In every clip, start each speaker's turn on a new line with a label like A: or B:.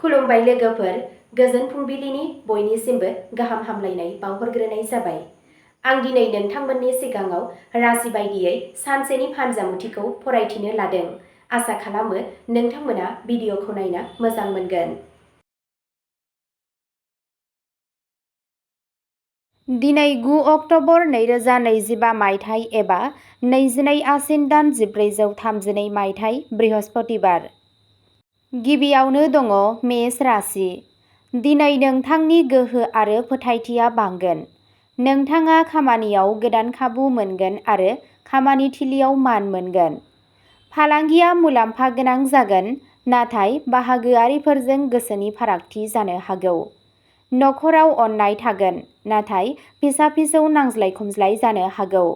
A: खुलुमबाय लोगोफोर, गोजोन फुंबिलिनि बयनिसिमबो गाहाम हामलायनाय बावहरग्रोनाय जाबाय। आं दिनै नोंथांमोननि सिगाङाव राशि बायदियै सानसेनि फानजामुथिखौ फरायथिनो लादों। आसा खालामो नोंथांमोना भिडिअखौ नायना मोजां मोनगोन। दिनै 9 अक्ट'बर 2025 मायथाइ एबा 22 आसिन दान 1432 मायथाइ बृहस्पतिबार। गिबियावनो दङ मेष राशि। दिनै नोंथांनि गोहो आरो फोथायथिया बांगोन। नोंथाङा खामानियाव गोदान खाबु मोनगोन आरो खामानि थिलियाव मान मोनगोन। फालांगिया मुलाम्फा गोनां जागोन, नाथाय बाहागोआरिफोरजों गोसोनि फारागथि जानो हागौ। नखराव अननाय थागोन, नाथाय फिसा-फिसौ नांज्लाय-खमज्लाय जानो हागौ।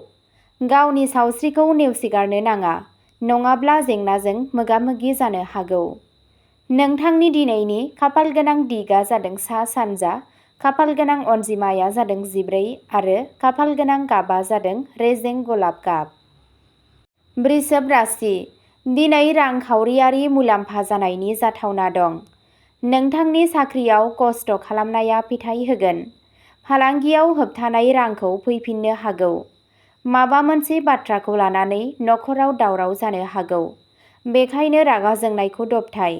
A: गावनि सावस्रिखौ नेवसिगारनो नाङा, नङाब्ला जेंनाजों मोगा-मोगि जानो हागौ। नोंथांनि दिनैनि खाफालगोनां दिगआ जादों सा-सानजा, खाफालगोनां अनजिमाया जादों 14 आरो खाफालगोनां गाबआ जादों रेजें गलाब गाब। वृषभ राशि। दिनै रांखावरियारि मुलाम्फा जानायनि जाथावना दं। नोंथांनि साख्रियाव खस्थ' खालामनाया फिथाय होगोन। फालांगियाव होबथानाय रांखौ फैफिननो हागौ। माबा मोनसे बाथ्राखौ लानानै नखराव दावराव जानो हागौ, बेखायनो रागा जोंनायखौ दबथाय।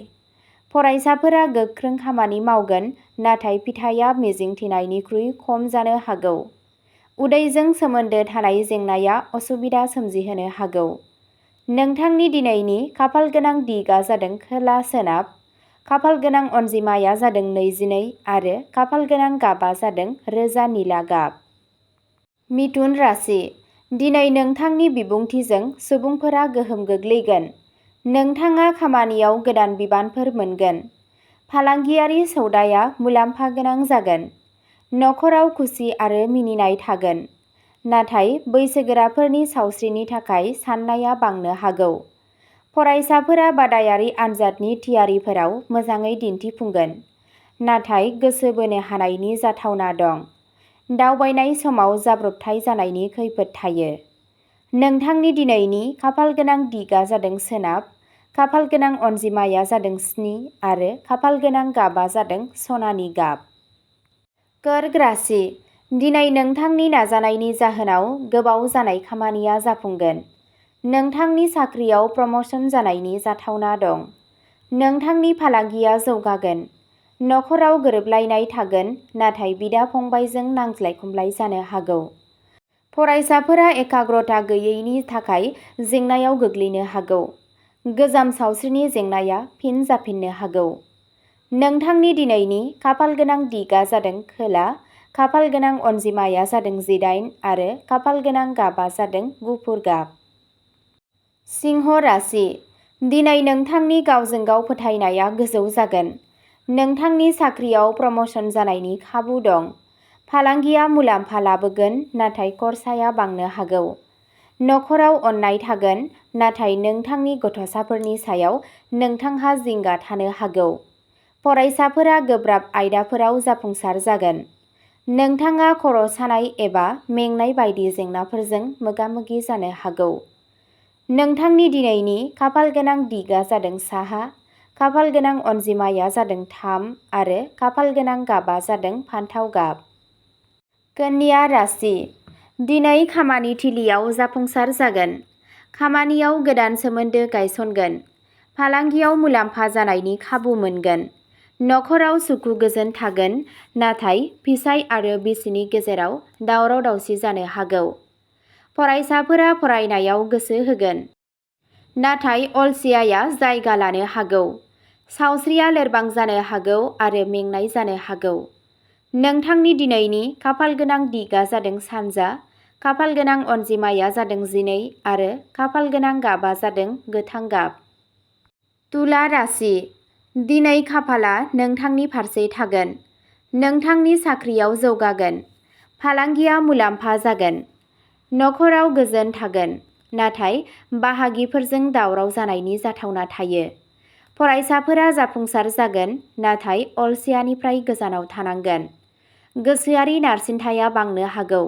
A: फरायसाफोरा गोख्रों खामानि मावगोन, नाथाय फिथाइया मिजिंथिनायनिख्रुइ खम जानो हागौ। उदैजों सोमोन्दो थानाय जेंनाया असुबिदा सोमजिहोनो हागौ। नोंथांनि दिनैनि खाफालगोनां दिगआ जादों खोला-सोनाब, खाफालगोनां अनजिमाया जादों 22 आरो खाफालगोनां गाबआ जादों रोजा निला गाब। मिथुन राशि। दिनै नोंथांनि बिबुंथिजों सुबुंफोरा गोहोम गोग्लैगोन। नोंथाङा खामानियाव गोदान बिबानफोर मोनगोन। फालांगियारि सौदाया मुलाम्फा गोनां जागोन। नखराव खुसि आरो मिनिनाय थागोन, नाथाय बैसोगोराफोरनि सावस्रिनि थाखाय साननाया बांनो हागौ। फरायसाफोरा बादायारि आनजादनि थियारिफोराव मोजाङै दिन्थिफुंगोन, नाथाय गोसो बोनो हानायनि जाथावना दं। दावबायनाय समाव जाब्रबथाय जानायनि खैफोद थायो। नोंथांनि दिनैनि खाफालगोनां दिगआ जादों सोनाब, खाफालगोनां अनजिमाया जादों 7 आरो खाफालगोनां गाबआ जादों सनानि गाब। कर्क राशि। दिनै नोंथांनि नाजानायनि जाहोनाव गोबाव जानाय खामानिया जाफुंगोन। नोंथांनि साख्रियाव प्रम'शन जानायनि जाथावना दं। नोंथांनि फालांगिया जौगागोन। नखराव गोरोबलायनाय थागोन, नाथाय बिदा-फंबायजों नांज्लाय-खमलाय जानो हागौ। फरायसाफोरा एकाग्रता गैयैनि थाखाय जेंनायाव गोग्लैनो हागौ। गोजाम सावस्रिनि जेंनाया फिन जाफिननो हागौ। नोंथांनि दिनैनि खाफालगोनां दिगआ जादों खोला, खाफालगोनां अनजिमाया जादों 18 आरो खाफालगोनां गाबआ जादों गुफुर गाब। सिंह राशि। दिनै नोंथांनि गावजों गाव फोथायनाया गोजौ जागोन। नोंथांनि साख्रियाव प्रम'शन जानायनि खाबु दं। फालांगिया मुलाम्फा लाबोगोन, नाथाय खरसाया बांनो हागौ। नखराव अननाय थागोन, नाथाय नोंथांनि गथ'साफोरनि सायाव नोंथांहा जिंगा थानो हागौ। फरायसाफोरा गोब्राब आयदाफोराव जाफुंसार जागोन। नोंथाङा खर' सानाय एबा मेंनाय बायदि जेंनाफोरजों मोगा-मोगि जानो हागौ। नोंथांनि दिनैनि खाफालगोनां दिगआ जादों साहा, खाफालगोनां अनजिमाया जादों 3 आरो खाफालगोनां गाबआ जादों फान्थाव गाब। कन्या राशि। दिनै खामानि थिलियाव जाफुंसार जागोन। खामानियाव गोदान सोमोन्दो गायसनगोन। फालांगियाव मुलाम्फा जानायनि खाबु मोनगोन। नखराव सुखु गोजोन थागोन, नाथाय फिसाय आरो बिसिनि गेजेराव दावराव-दावसि जानो हागौ। फरायसाफोरा फरायनायाव गोसो होगोन, नाथाय अलसियाया जायगा लानो हागौ। सावस्रिया लोरबां जानो हागौ आरो मेंनाय जानो हागौ। नोंथांनि दिनैनि खाफालगोनां दिगआ जादों सानजा, खाफालगोनां अनजिमाया जादों 12 आरो खाफालगोनां गाबआ जादों गोथां गाब। तुला राशि। दिनै खाफालआ नोंथांनि फारसे थागोन। नोंथांनि साख्रियाव जौगागोन। फालांगिया मुलाम्फा जागोन। नखराव गोजोन थागोन, नाथाय बाहागिफोरजों दावराव जानायनि जाथावना थायो। फरायसाफोरा जाफुंसार जागोन, नाथाय अलसियानिफ्राय गोजानाव थानांगोन। गोसोआरि नारसिनथाया बांनो हागौ।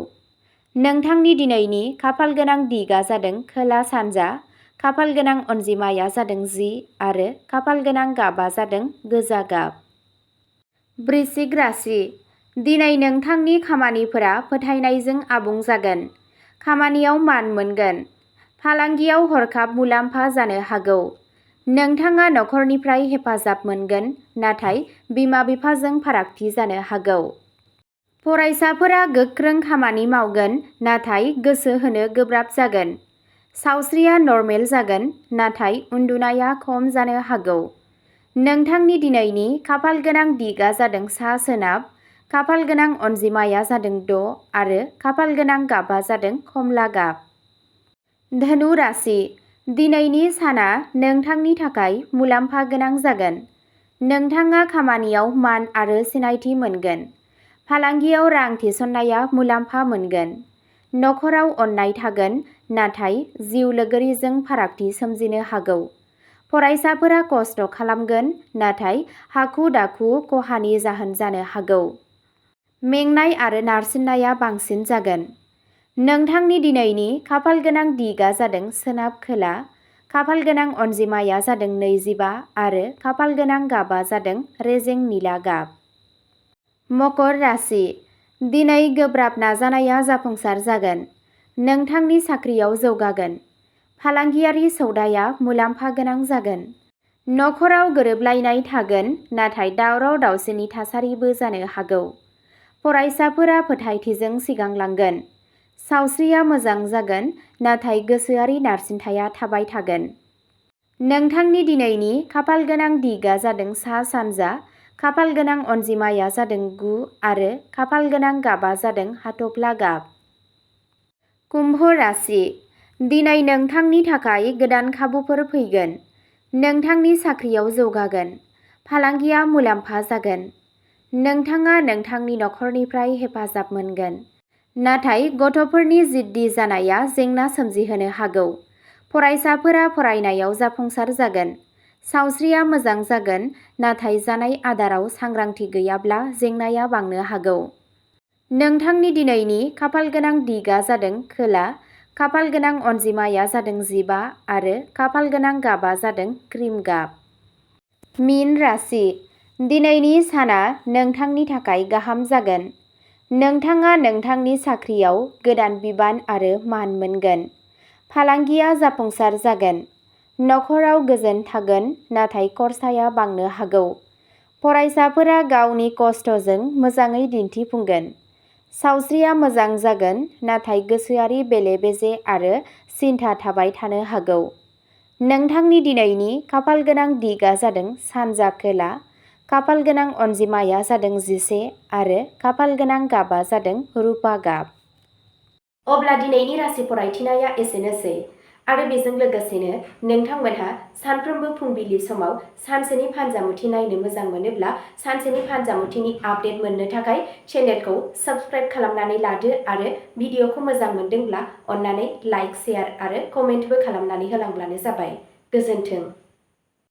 A: नोंथांनि दिनैनि खाफालगोनां दिगआ जादों खोला-सानजा, खाफालगोनां अनजिमाया जादों 10 आरो खाफालगोनां गाबआ जादों गोजा गाब। वृश्चिक राशि दिनै नोंथांनि खामानिफोरा फोथायनायजों आबुं जागोन। खामानियाव मान मोनगोन। फालांगियाव हरखाब मुलाम्फा जानो हागौ। नोंथाङा नखरनिफ्राय हेफाजाब मोनगोन, नाथाय बिमा-बिफाजों फारागथि जानो हागौ। फरायसाफोरा गोख्रों खामानि मावगोन, नाथाय गोसो होनो गोब्राब जागोन। सावस्रिया नर्मेल जागोन, नाथाय उन्दुनाया खम जानो हागौ। नोंथांनि दिनैनि खाफालगोनां दिगआ जादों सा-सोनाब, खाफालगोनां अनजिमाया जादों 6 आरो खाफालगोनां गाबआ जादों खमला गाब। धनु राशि दिनैनि साना नोंथांनि थाखाय मुलाम्फा गोनां जागोन। नोंथाङा खामानियाव मान आरो सिनायथि मोनगोन। फालांगियाव रां थिसननाया मुलाम्फा मोनगोन। नखराव अननाय थागोन, नाथाय जिउ लोगोरिजों फारागथि सोमजिनो हागौ। फरायसाफोरा खस्थ' खालामगोन, नाथाय हाखु-दाखु खहानि जाहोन जानो हागौ। मेंनाय आरो नारसिननाया बांसिन जागोन। नोंथांनि दिनैनि खाफालगोनां दिगआ जादों सोनाब-खोला, खाफालगोनां अनजिमाया जादों 25 आरो खाफालगोनां गाबआ जादों रेजें निला गाब। मकर राशि दिनै गोब्राब नाजानाया जाफुंसार जागोन। नोंथांनि साख्रियाव जौगागोन। फालांगियारि सौदाया मुलाम्फा गोनां जागोन। नखराव गोरोबलायनाय थागोन, नाथाय दावराव-दावसिनि थासारिबो जानो हागौ। फरायसाफोरा फोथायथिजों सिगांलांगोन। सावस्रिया मोजां जागोन, नाथाय गोसोआरि नारसिनथाया थाबाय थागोन। नोंथांनि दिनैनि खाफालगोनां दिगआ जादों सा-सानजा, खाफालगोनां अनजिमाया जादों 9 आरो खाफालगोनां गाबआ जादों हाथफ्ला गाब। कुम्भ राशि दिनै नोंथांनि थाखाय गोदान खाबुफोर फैगोन। नोंथांनि साख्रियाव जौगागोन। फालांगिया मुलाम्फा जागोन। नोंथाङा नोंथांनि नखरनिफ्राय हेफाजाब मोनगोन। नाथाय गथ'फोरनि जिद्दि जानाया जेंना सोमजिहोनो हागौ। फरायसाफोरा फरायनायाव जाफुंसार जागोन। सावस्रिया मोजां जागोन, नाथाय जानाय आदाराव सांग्रांथि गैयाब्ला जेंनाया बांनो हागौ। नोंथांनि दिनैनि खाफालगोनां दिगआ जादों खोला, खाफालगोनां अनजिमाया जादों 15 आरो खाफालगोनां गाबआ जादों क्रिम गाब। मीन राशि दिनैनि साना नोंथांनि थाखाय गाहाम जागोन। नोंथाङा नोंथांनि साख्रियाव गोदान बिबान आरो मान मोनगोन। फालांगिया जाफुंसार जागोन। नखराव गोजोन थागोन, नाथाय खरसाया बांनो हागौ। फरायसाफोरा गावनि खस्थ'जों मोजाङै दिन्थिफुंगोन। सावस्रिया मोजां जागोन, नाथाय गोसोआरि बेले-बेजे आरो सिनथा थाबाय थानो हागौ। नोंथांनि दिनैनि खाफालगोनां दिगआ जादों सानजा-खोला, खाफालगोनां अनजिमाया जादों 11 आरो खाफालगोनां गाबआ जादों रुपा गाब। अब्ला दिनैनि राशि फरायथिनाया एसेनोसै, आरो बेजों लोगोसेनो नोंथांमोनहा सानफ्रोमबो फुंबिलि समाव सानसेनि फानजामुथि नायनो मोजां मोनोब्ला सानसेनि फानजामुथिनि आपडेट मोननो थाखाय चेनेलखौ साबस्क्राइब खालामनानै लादो आरो भिडिअखौ मोजां मोनदोंब्ला अन्नानै लाइक, शेयार आरो कमेन्टबो खालामनानै होलांब्लानो जाबाय। गोजोन्थों।